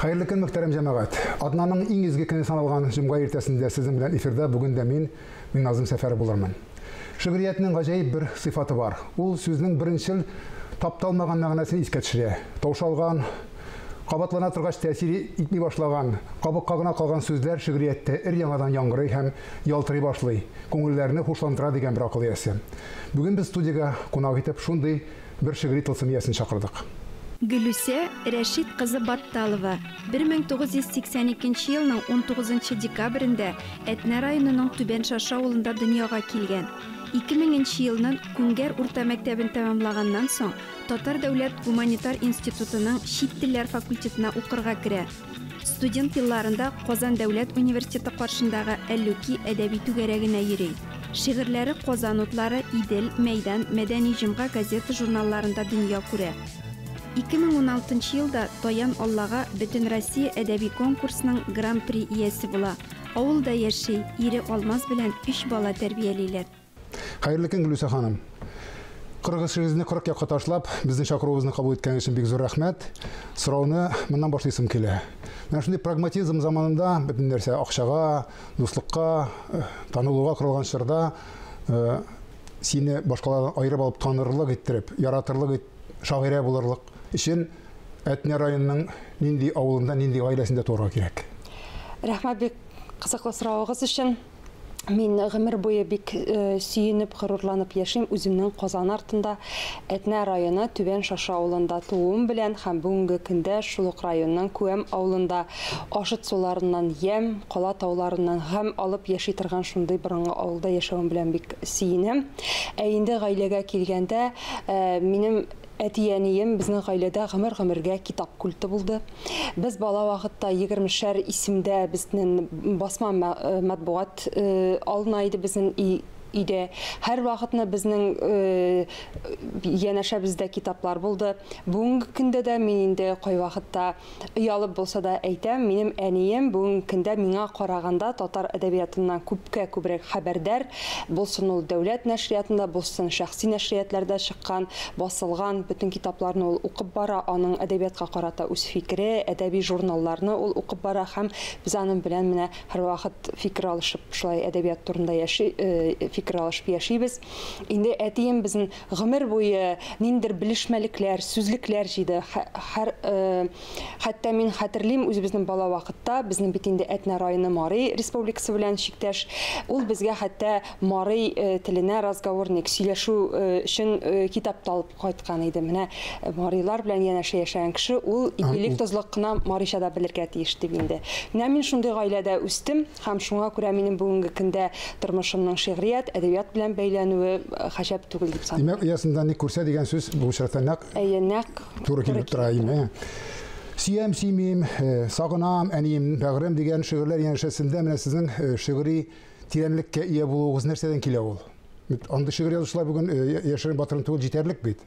Хәерле көн, мөхтәрәм җәмәгать. Атнаның иң изге көне саналган җомга иртәсендә сезнең белән эфирда бүген дә мин, Миңназым Сәфәров булырмын. Шигъриятнең гаҗәеп бер сыйфаты бар. Ул сүзнең беренчел тапталмаган мәгънәсен искә төшерә. Таушалган, кабатлана торгач тәэсир итми башлаган, кабыкка гына калган сүзләр шигърияттә өр-яңадан яңгырый һәм ялтырый башлый, күңелләрне хушландыра дигән бер акыл иясе. Бүген без студиягә кунак итеп шундый бер шигъри тылсым иясен чакырдык. Гөлүсә Рәшит кызы Батталова, 1982 елның 19 нчы декабрендә Әтнә районының Түбән Шашы авылында дөньяга килгән. 2000 нче елнын Күңгәр урта мәктәбен тәмамлаганнан соң, Татар дәүләт гуманитар институтының чит телләр факультетына укырга керә. Студент елларында Казан дәүләт университеты каршындагы Әллүки әдәби түгәрәгенә йөри. Шигырьләре Казан утлары, Идел, Мәйдан, Мәдәни җомга газета-журналларында дөнья күрә. 2016 нчы елда Таян Аллага Бөтенроссия әдәби конкурсның Гран-при иясе була. Авылда яши, ире Алмаз белән өч бала тәрбиялиләр. Хәерле көн, Гөлүсә ханым. 40 эшегезне 40 якка ташлап, безнең чакыруыбызны кабул иткән өчен бик зур рәхмәт. Сорауны моннан башлыйсым килә. Менә шундый прагматизм заманында бөтен нәрсә акчага, дуслыкка, э, танылуга корылган чорда э, сине башкалардан аерып алып танырлык иттереп, яратырлык ит, шагыйрә булырлык өчен Әтнә районының нинди авылында, нинди гаиләсендә туарга кирәк? Рәхмәт бик кызыклы соравыгыз өчен. Мин гомер буе бик сөенеп, горурланып яшим үземнең Казан артында, Әтнә районы Түбән Шашы авылында тууым белән һәм бүгенге көндә шул ук районның Күәм авылында Ашыт суларыннан ямь, Кала тауларыннан гамь алып яши торган шундый борынгы авылда яшәвем белән бик сөенәм. Ә инде гаиләгә килгәндә, минем Әти-әнием, безнең гаиләдә гомер-гомергә китап культы булды. Без бала вакытта егермешәр исемдә безнен басма матбугат алына иде безнен өйдә. Һәрвакытны безнең янәшәбездә китаплар булды. Бүгенге көндә дә мин инде кайвакытта Оялып булса да әйтәм, минем әнием бүгенге көндә миңа караганда татар әдәбиятыннан күпкә күбрәк хәбәрдар, булсын ул дәүләт нәшриятында, булсын шәхси нәшриятләрдә чыккан, басылган бөтен китапларны ул укып бара, аның әдәбиятка карата үз фикере, әдәби журналларны ул укып бара һәм без аның белән менә һәрвакыт фикер алышып шулай әдәбият турында яши, фикер алышып яшибез. Инде әтием безнең Гомер буе ниндидер белешмәлекләр, сүзлекләр җыйды. Һәр, хәтта мин хәтерлим, үзебезнең бала вакытта, безнең бит инде Әтнә районы Мари республикасы белән чиктәш, ул безгә хәтта мари теленә разговорник, сөйләшү өчен китап та алып кайткан иде. Менә марилар белән янәшә яшәгән кеше, ул ипилек-тозлык кына марича да белергә тиеш дип инде. Менә мин шундый гаиләдә үстем. Һәм шуңа күрә минем бүгенге көндә тормышымның шигърият, әдәбият белән бәйләнүе гаҗәп түгел дип саныйм. Димәк, оясында ни күрсә дигән сүз бу очракта нәкъ Әйе, нәкъ туры килеп тора, әйеме? Сөям, сөймим, сагынам, әнием, бәгърем дигән шигырьләр янәшәсендә менә сезнең шигъри тирәнлеккә ия булуыгыз нәрсәдән килә ул? Андый шигырь язучылар бүген яшерен батырын түгел, җитәрлек бит.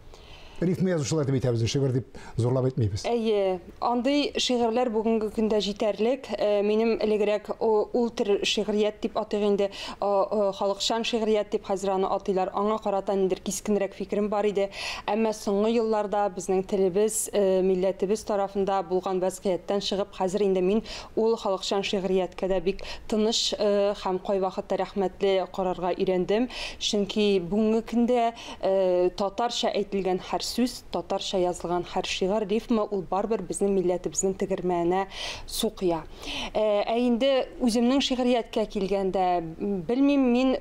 Рифма язучылар дип әйтәбез, шигырь дип зурлап әйтмибез. Әйе, андый шигырьләр бүгенге көндә җитәрлек. Минем элегрәк ул төр шигърият дип атыйк инде, халыкчан шигърият дип хәзер аны атыйлар. Аңа карата ниндидер кискенрәк фикерем бар иде. Әмма соңгы елларда безнең телебез, милләтебез тарафында булган вәзгыятьтән чыгып, хәзер инде мин ул халыкчан шигърияткә дә бик тыныч һәм кайвакытта рәхмәтле карарга өйрәндем. Чөнки бүгенге көндә Татарча әйтелгән һәр сүз, татарча язылган һәр шигырь, рифма ул барыбер безнең милләтебезнең тегермәненә су коя. Ә инде үземнең шигърияткә килгәндә, белмим, мин,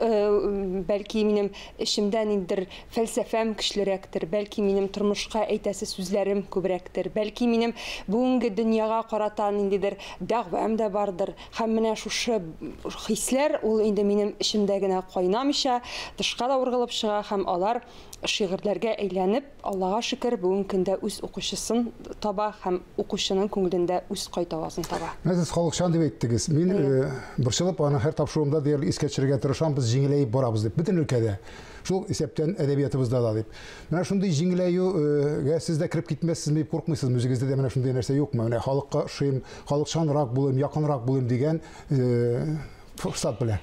бәлки, минем эчемдә ниндидер фәлсәфәм көчлерәктер, бәлки, минем тормышка әйтәсе сүзләрем күбрәктер, бәлки, минем бүгенге дөньяга карата ниндидер дәгъвам да бардыр. Һәм менә шушы хисләр ул инде минем эчемдә генә кайнамыйча, тышка да ургылып чыга һәм алар шигырьләргә әйләнеп, Аллага шөкер, бүгенге көндә үз укучысын таба һәм укучының күңелендә үз кайтавазын таба. Менә сез халыкчан дип әйттегез. Мин борчылып, аны һәр тапшыруымда диярлек искә төшерергә тырышам, без җиңеләеп барабыз дип, бөтен өлкәдә. Шул исәптән әдәбиятыбызда да дип. Менә шундый җиңеләюгә сез дә кереп китмәссезме дип куркмыйсызмы? Үзегездә дә менә шундый нәрсә юкмы? Менә халыкка ошыйм, халыкчанрак булыйм, якынрак булыйм дигән форсат белән.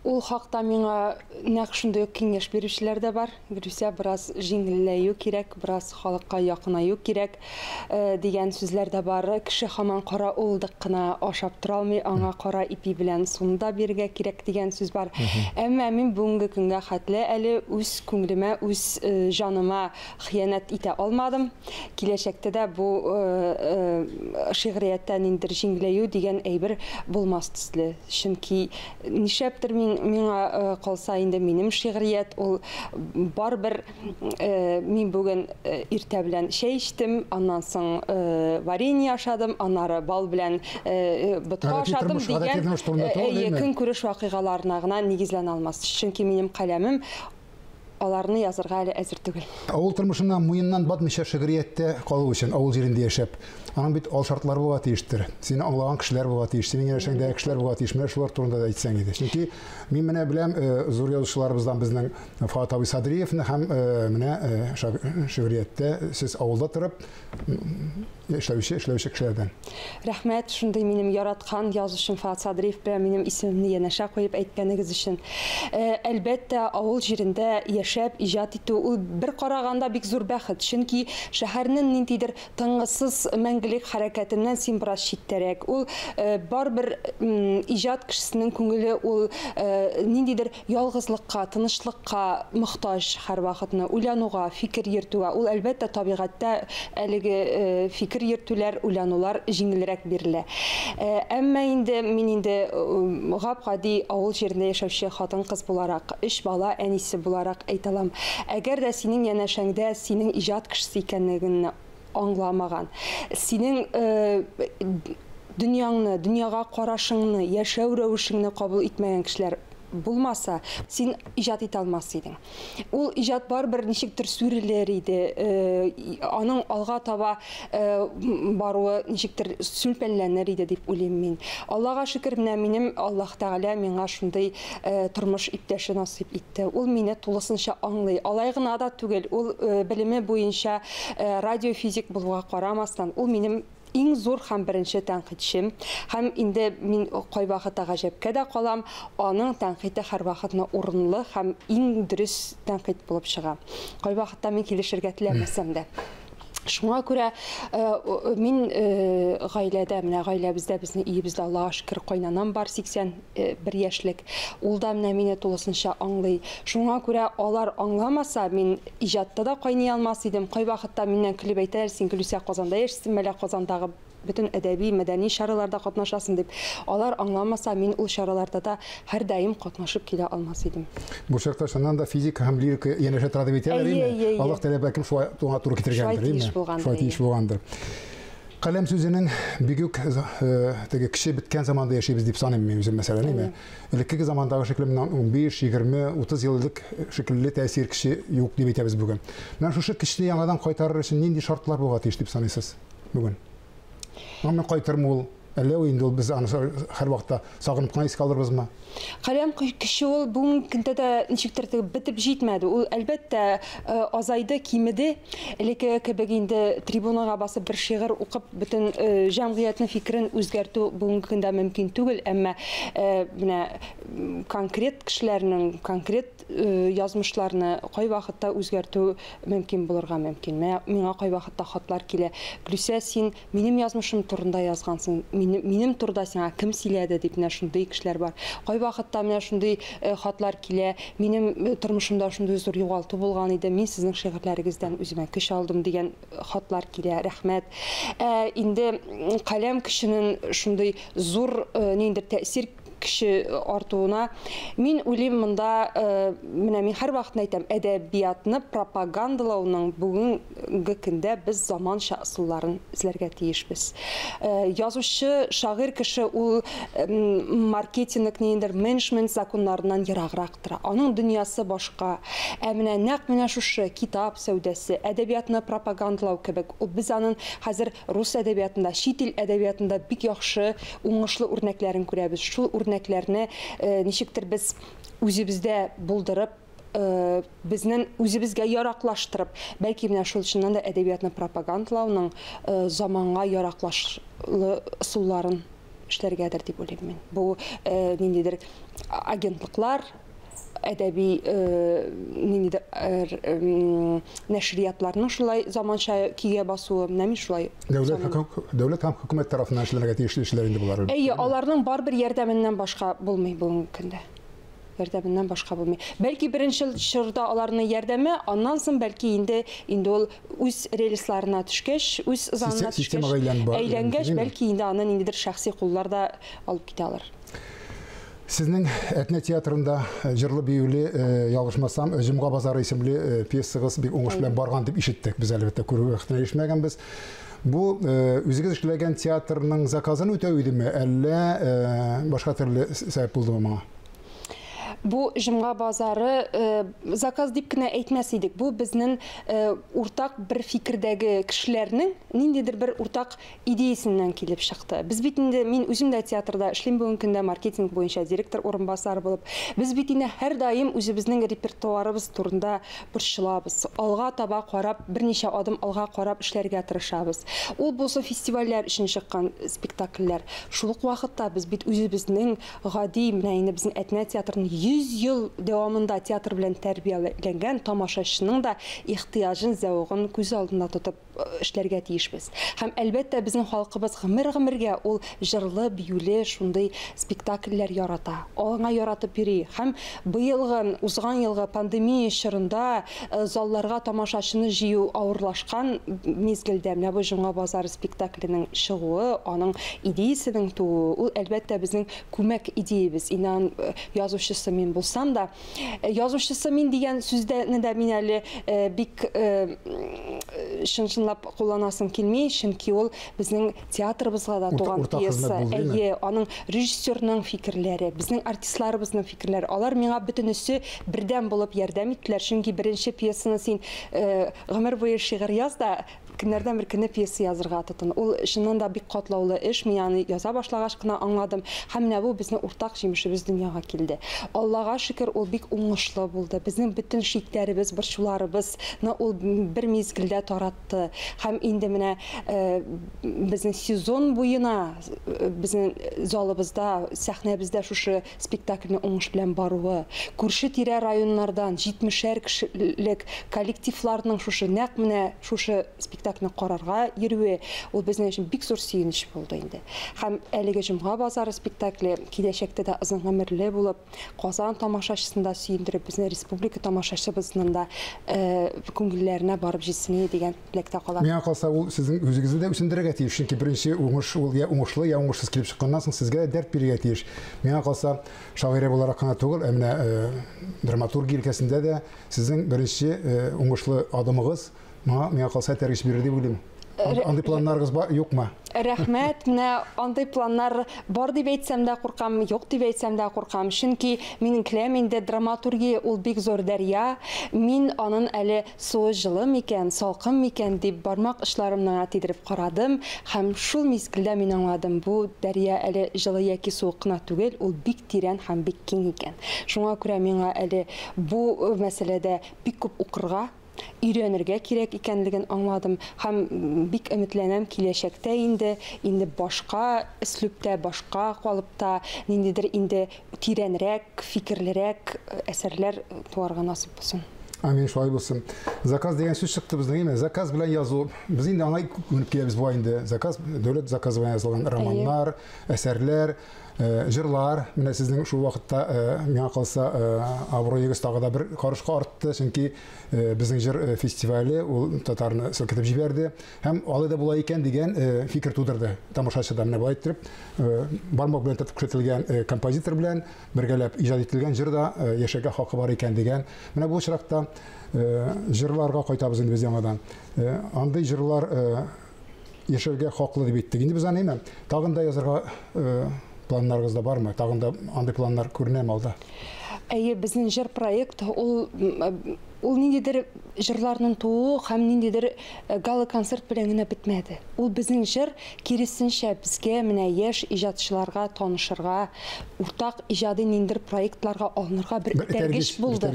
Ул хакта миңа нәкъ шундый ук киңәш бирүчеләр дә бар. Гөлүсә, бераз җиңелләю кирәк, бераз халыкка якынаю кирәк дигән сүзләр дә бар. Кеше һаман кара уылдык кына ашап тора алмый, аңа кара ипи белән суны да бирергә кирәк дигән сүз бар. Әмма мин бүгенге көнгә хәтле әле үз күңелемә, үз җаныма хыянәт итә алмадым. Киләчәктә дә бу шигърияттә ниндидер җиңеләю дигән әйбер булмас төсле. Чөнки нишләптер мин миңа калса инде минем шигърият ул барыбер мин бүген иртә белән чәй эчтем, аннан соң варенье ашадым, аннары бал белән ботка ашадым дигән көнкүреш вакыйгаларына гына нигезләнә алмас. Чөнки минем каләмем аларны язырга әле әзер түгел. Авыл тормышына муеннан батмыйча шигърияттә калу өчен, авыл җирендә яшәп, аның бит ал шартлары булырга тиештер. Сине аңлаган кешеләр булырга тиеш, синең янәшәңдәге кешеләр булырга тиеш. Менә шулар турында да әйтсәң иде. Чөнки мин менә беләм зур язучыларыбыздан безнең Фоат абый Садриевны һәм менә шигърияттә сез авылда торып эшләүче кешеләрдән. Рәхмәт, шундый минем яраткан язучым Фоат Садриев белән минем исемемне янәшә куеп әйткәнегез өчен. Әлбәттә, авыл җирендә яшәп иҗат итү ул бер караганда бик зур бәхет, чөнки шәһәрнең ниндидер тынгысыз мәңгелек хәрәкәтеннән син бераз читтәрәк. Ул барыбер иҗат кешесенең күңеле ул ниндидер ялгызлыкка, тынычлыкка мохтаҗ һәрвакытны, уйлануга, фикер йөртүгә. Ул әлбәттә табигатьтә әлеге фикер йөртүләр, уйланулар җиңелрәк бирелә. Әмма инде мин инде гап-гади авыл җирендә яшәүче хатын-кыз буларак, өч бала әнисе буларак әйтә алам. Әгәр дә синең янәшәңдә синең иҗат кешесе икәнлегеңне аңламаган, синең дөньяңны, дөньяга карашыңны, яшәү рәвешеңне кабул итмәгән кешеләр булмаса, син иҗат итә алмас идең. Ул иҗат барыбер ничектер сүрелер иде, аның алга таба баруы ничектер сүлпәнләнер иде дип уйлыйм мин. Аллага шөкер, менә минем Аллаһ Тәгалә миңа шундый тормыш иптәше насыйп итте. Ул мине тулысынча аңлый. Алай гына да түгел, ул белеме буенча радиофизик булуга карамастан, ул минем иң зур һәм беренче тәнкыйтьчем. Һәм инде мин кайвакытта гаҗәпкә дә калам, аның тәнкыйте һәрвакытны урынлы һәм иң дөрес тәнкыйть булып чыга. Кайвакытта мин килешергә теләмәсәм дә. Шуңа күрә мин гаиләдә, менә гаиләбездә, безнең өебездә Аллаһка шөкер кайнанам бар, 81 яшьлек. Ул да менә мине тулысынча аңлый. Шуңа күрә алар аңламаса, мин иҗатта да кайный алмас идем. Кайвакытта миннән көлеп әйтәләр, син Гөлүсә Казанда яшисең, мәлә Казандагы бөтен әдәби, мәдәни чараларда катнашасың дип. Алар аңламаса, мин ул чараларда да һәрдаим катнашып килә алмас идем. Бу чакта чыннан да физика һәм лирика янәшә тора дип әйтәләр, әйеме? Аллаһ Тәгалә бәлкем шулай туңа туры китергәндер, әйеме? Шулай тиеш булгандыр. Каләм сүзенең бик үк теге кеше беткән заманда яшибез дип саныйм мин үзем, мәсәлән, әйеме? Элеккеге замандагы шикелле моннан 15, 20, 30 ел элек шикелле тәэсир кеше юк дип әйтәбез бүген. Менә шушы кешене яңадан кайтарыр өчен нинди шартлар булырга тиеш дип саныйсыз бүген? Аны кайтырмы ул? Әллә инде ул без аны һәрвакытта сагынып кына искә алырбызмы? Каләм көче ул бүгенге көндә дә ничектер бетеп җитмәде. Ул әлбәттә азайды, кимеде. Элекке кебек инде трибунага басып бер шигырь укып бөтен җәмгыятьнең фикерен үзгәртү бүгенге көндә мөмкин түгел, әмма менә конкрет кешеләрнең конкрет язмышларны кайвакытта үзгәртү мөмкин булырга мөмкин. Миңа кайвакытта хатлар килә. Гөлүсә, син минем язмышым турында язгансың, минем турыда сиңа кем сөйләде дип менә шундый кешеләр бар. Кайвакытта менә шундый хатлар килә. Минем тормышымда шундый зур югалту булган иде. Мин сезнең шигырьләрегездән үземә көч алдым дигән хатлар килә. Рәхмәт. Инде каләм көченең шундый зур ниндидер тәэсир кеше артуына мин уйлыйм, монда менә мин һәрвакыт әйтәм, әдәбиятны пропагандалауның бүгенге көндә без заманча ысулларын эзләргә тиешбез. Язучы, шагыйрь кеше ул маркетинг, ниндидер менеджмент законнарыннан ераграк тора. Аның дөньясы башка. Ә менә нәкъ менә шушы китап сәүдәсе, әдәбиятны пропагандалау кебек, ул без аның хәзер рус әдәбиятында, чит ил әдәбиятында бик яхшы, уңышлы үрнәкләрен күрәбез. Шул үрнәкләрне ничектер без үзебездә булдырып, безнең үзебезгә яраклаштырып, бәлки менә шул чыннан да әдәбиятны пропагандалауның заманга яраклашлы ысулларын эшләргәдер дип уйлыйм мин. Бу ниндидер агентлыклар, әдәби ниндидер нәшриятларның шулай заманча көйгә басуы, менә мин шулай. Дәүләт һәм хөкүмәт тарафыннан эшләнергә тиешле эшләр инде болар. Әйе, аларның барыбер ярдәменнән башка булмый бүгенге көндә. Ярдәменнән башка булмый. Бәлки беренче чорда аларның ярдәме, аннан соң бәлки инде ул үз рельсларына төшкәч, үз ызанына төшкәч, әйләнгәч, бәлки инде аны ниндидер шәхси куллар да алып китә алыр. Сезнең Әтнә театрында җырлы биюле, ялгышмасам, Җомга базары исемле пьесагыз бик уңыш белән барган дип ишеттек. Без әлбәттә күрү бәхетенә ирешмәгәнбез. Бу үзегез эшләгән театрның заказын үтәү идеме, әллә башка төрле сәбәп булдымы моңа? Бу Җомга базары заказ дип кенә әйтмәс идек. Бу безнең уртак бер фикердәге кешеләрнең ниндидер бер уртак идеясеннән килеп чыкты. Без бит инде, мин үзем дә театрда эшлим бүгенге көндә маркетинг буенча директор урынбасары булып. Без бит инде һәрдаим үзебезнең репертуарыбыз турында борчылабыз. Алга таба карап, берничә адым алга карап эшләргә тырышабыз. Ул булса фестивальләр өчен чыккан спектакльләр. Шул ук вакытта без бит үзебезнең гади, менә инде безнең Әтнә театрының 100 ел дәвамында театр белән тәрбияләнгән тамашачының да ихтыяҗын, зәвыгын күз алдында тотып эшләргә тиешбез. Һәм әлбәттә безнең халкыбыз гомер-гомергә ул җырлы, биюле шундый спектакльләр ярата. Аңа яратып йөри. Һәм быелгы, узган елгы пандемия чорында залларга тамашачыны җыю авырлашкан мизгелдә менә бу Җомга базары спектакленең чыгуы, аның идеясенең тууы, ул әлбәттә безнең күмәк идеябез. Инан язучысы мин булсам да, язучысы мин дигән сүздәне дә мин әле бик чын-чынлап кулланасым килми, чөнки ул безнең театрыбызга да туган пьеса. Әйе, аның режиссерның фикерләре, безнең артистларыбызның фикерләре, алар миңа бөтенесе бердәм булып ярдәм иттеләр, чөнки беренче пьесаны син гомер буе шигырь яз да, көннәрдән бер көнне пьеса язырга тотын. Ул чыннан да бик катлаулы эш, мин аны яза башлагач кына аңладым. Һәм менә бу безнең уртак җимешебез дөньяга килде. Аллага шөкер, ул бик уңышлы булды. Безнең бөтен шикләребез, борчуларыбызны ул бер мизгелдә таратты. Һәм инде менә безнең сезон буена безнең залыбызда, сәхнәбездә шушы спектакльне уңыш белән баруы, күрше-тирә районнардан 70-әр кешелек коллективларның шушы нәкъ менә шушы спектакльне карарга йөрүе, ул безнең өчен бик зур сөенеч булды инде. Һәм әлеге Җомга базары спектакле киләчәктә дә озын гомерле булып, Казан тамашачысын да сөендереп, безнең республика тамашачыбызның да күңелләренә барып җитсен дигән теләктә калам. Миңа калса, ул сезнең үзегезне дә үсендерергә тиеш, чөнки беренче уңыш ул я уңышлы, я уңышсыз килеп чыкканнан соң сезгә дәрт бирергә тиеш. Миңа калса, шагыйрә буларак кына түгел, ә менә драматургия өлкәсендә дә сезнең беренче уңышлы адымыгыз миңа калса этәргеч бирер дип уйлыйм. Андый планнарыгыз бар, юкмы? Рәхмәт, менә андый планнар бар дип әйтсәм дә куркам, юк дип әйтсәм дә куркам. Чөнки минем келәм инде драматургия ул бик зур дәрья. Мин анын әле суы җылы микән, салкын микән дип бармак очларымны тидереп карадым һәм шул мизгелдә мин аңладым, бу дәрья әле җылы яки суык кына түгел, ул бик тирән һәм бик киң икән. Шуңа күрә миңа әле бу мәсьәләдә бик күп укырга, өйрәнергә кирәк икәнлеген аңладым һәм бик өметләнәм киләчәктә инде башка өслүптә, башка калыпта ниндидер инде тирәнрәк, фикерлерәк әсәрләр туарга насыйп булсын. Амин, шулай булсын. Заказ дигән сүз чыкты безнең, әйме? Заказ белән язу. Без инде аңа күнеп киләбез була инде. Заказ, дәүләт заказы белән язылган романнар, әсәрләр, җырлар. Менә сезнең шул вакытта миңа калса абруегыз тагы да бер карышка артты, чөнки безнең җыр фестивале ул татарны селкетеп җибәрде һәм алай да була икән дигән фикер тудырды тамашачыда. Менә болай иттереп бармак белән тотып күрсәтелгән композитор белән бергәләп иҗат ителгән җыр да яшәргә хакы бар икән дигән. Менә бу очракта җырларга кайтабыз инде без яңадан. Андый җырлар яшәргә хаклы дип әйттек. Инде без аны әйме, тагын да язарга планнарыгыз да бармы? Тагын да андый планнар күренәме алда? Әйе, безнең җыр проект ул ниндидер җырларның тууы һәм ниндидер гала-концерт белән генә бетмәде. Ул безнең җыр киресенчә безгә менә яшь иҗатчыларга танышырга, уртак иҗади ниндидер проектларга алынырга бер этәргеч булды.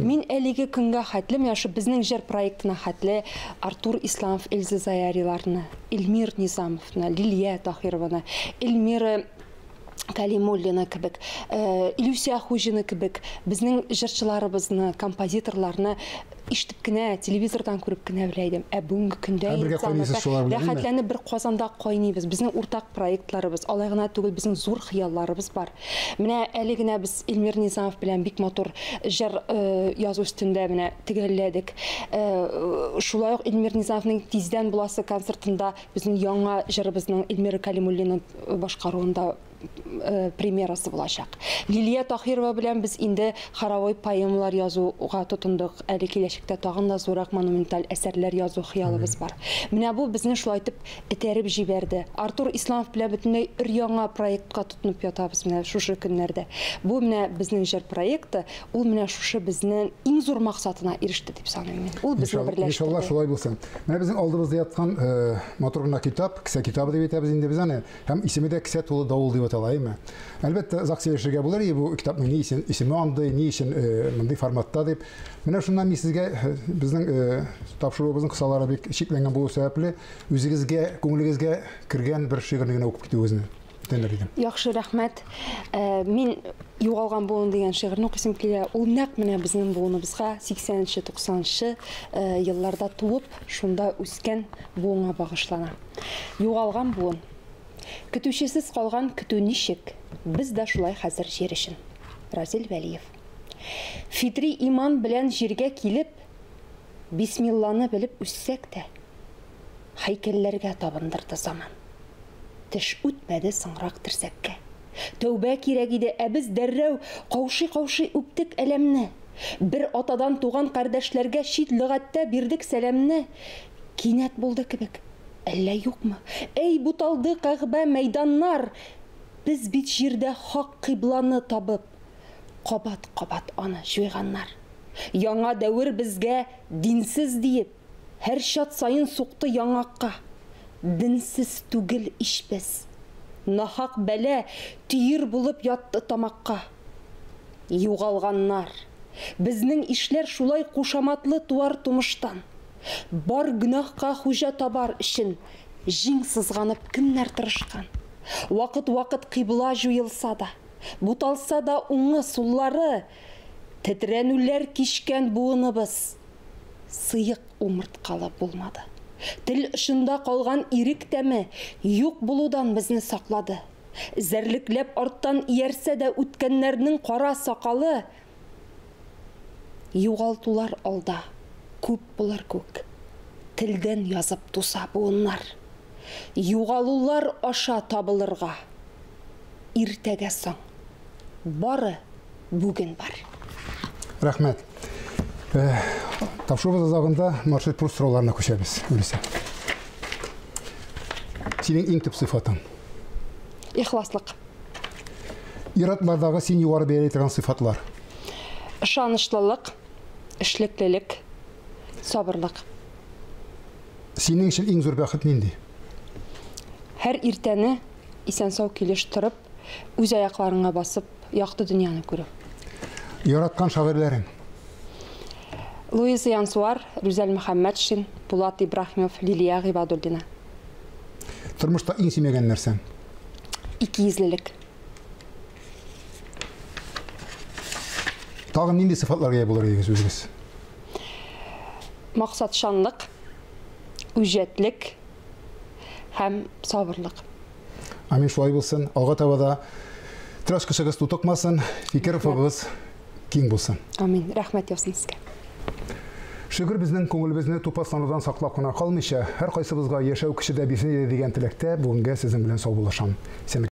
Мин әлеге көнгә хәтле, менә шу безнең җыр проектына хәтле Артур Исламов, Эльза Заяриларны, Эльмир Низамовны, Лилия Таһированы, Эльмира Калимуллина кебек, Илюся Хуҗина кебек безнең җырчыларыбызны, композиторларны ишетеп кенә, телевизордан күреп кенә белә идем. Ә бүгенге көндә рәхәтләнеп бер казанда кайныйбыз. Безнең уртак проектларыбыз, алай гына түгел, безнең зур хыялларыбыз бар. Менә әле генә без Эльмир Низамов белән бик матур җыр язу өстендә менә төгәлләдек. Шулай ук Эльмир Низамовның тиздән буласы концертында безнең яңа җырыбызның Эльмира Калимуллина башкаруында премьерасы булачак. Лилия Тахирова белән без инде хоровой поэмалар язуга тотындык. Әле киләчәктә тагын да зуррак монументаль әсәрләр язу хыялыбыз бар. Менә бу безне шулай итеп этәреп җибәрде. Артур Исламов белән бөтенләй өр-яңа проектка тотынып ятабыз менә шушы көннәрдә. Бу менә безнең җыр проекты, ул менә шушы безнең иң зур максатына иреште дип саныйм мин. Ул безне берләштерде. Иншалла шулай булсын. Менә безнең алдыбызда яткан матур гына китап, кесә китабы дип әйтәбез инде без аны. Һәм исеме дә Кесә тулы давыл дип атала, әйме? Әлбәттә, озак сөйләшергә булыр иде бу китапның ни өчен исеме андый, ни өчен мондый форматта дип. Менә шуннан мин сезгә безнең тапшыруыбызның кысалары бик чикләнгән булу сәбәпле, үзегезгә, күңелегезгә кергән бер шигырьне генә укып китүегезне үтенер идем. Яхшы, рәхмәт. Мин Югалган буын дигән шигырьне укыйсым килә. Ул нәкъ менә безнең буыныбызга 80-нче, 90-нчы елларда туып, шунда үскән буынга багышлана. Югалган буын. Көтүчесез калган көтү ничек? Без дә шулай хәзер җир өчен. Разил Вәлиев. Фитри иман белән җиргә килеп, бисмилланы белеп үссәк тә, һәйкәлләргә табындырды заман. Теш үтмәде соңрак терсәккә. Тәүбә кирәк иде, ә без дәррәү каушый-каушый үптек әләмне. Бер атадан туган кардәшләргә чит лөгатьтә бирдек сәламне. Кинәт булды кебек. Әллә юкмы? Әй, буталды Кәгъбә мәйданнар! Без бит җирдә хак кыйбланы табып, кабат-кабат аны җуйганнар. Яңа дәвер безгә динсез диеп, һәр чат саен сукты яңакка. Динсез түгел ич без. Нахак бәлә төер булып ятты тамакка. Югалганнар. Безнең ишләр шулай кушаматлы туар тумыштан. Бар гөнаһка хуҗа табар өчен җиң сызганып кемнәр тырышкан. Вакыт-вакыт кыйбла җуелса да, буталса да уңы суллары, тетрәнүләр кичкән буыныбыз сыек умырткалы булмады. Тел очында калган ирек тәме юк булудан безне саклады. Зәрлекләп арттан иярсә дә үткәннәрнең кара сакалы, югалтулар алда күп булыр күк. Телдән язып туса буыннар. Югалулар аша табылырга. Иртәгә соң. Бары бүген бар. Рәхмәт. Тапшыруыбыз азагында Марсель Пруст сорауларына күчәбез. Үлисә. Синең иң төп сыйфатың? Ихласлык. Ир-атлардагы син югары бәяли торган сыйфатлар? Ышанычлылык, эшлеклелек, сабырлык. Синең өчен иң зур бәхет нинди? Һәр иртәне исән-сау килеш торып, үз аякларыңа басып, якты дөньяны күрү. Яраткан шагыйрьләрең? Луиза Янсуар, Рүзәл Мөхәммәтшин, Булат Ибраһимов, Лилия Гыйбадуллина. Тормышта иң сөймәгән нәрсәң? Икейөзлелек. Тагын нинди сыйфатларга ия булыр идегез үзегез? Максатчанлык, үҗәтлек һәм сабырлык. Амин, шулай булсын. Алга таба да тырышкычыгыз тутыкмасын, фикер офыгыгыз киң булсын. Амин. Рәхмәт яусын сезгә. Шөкер, безнең күңелебезне тупасланудан саклап кына калмыйча, һәркайсыбызга яшәү көче дә бирсен иде дигән теләктә бүгенгә сезнең белән саубуллашам. Исәнлек.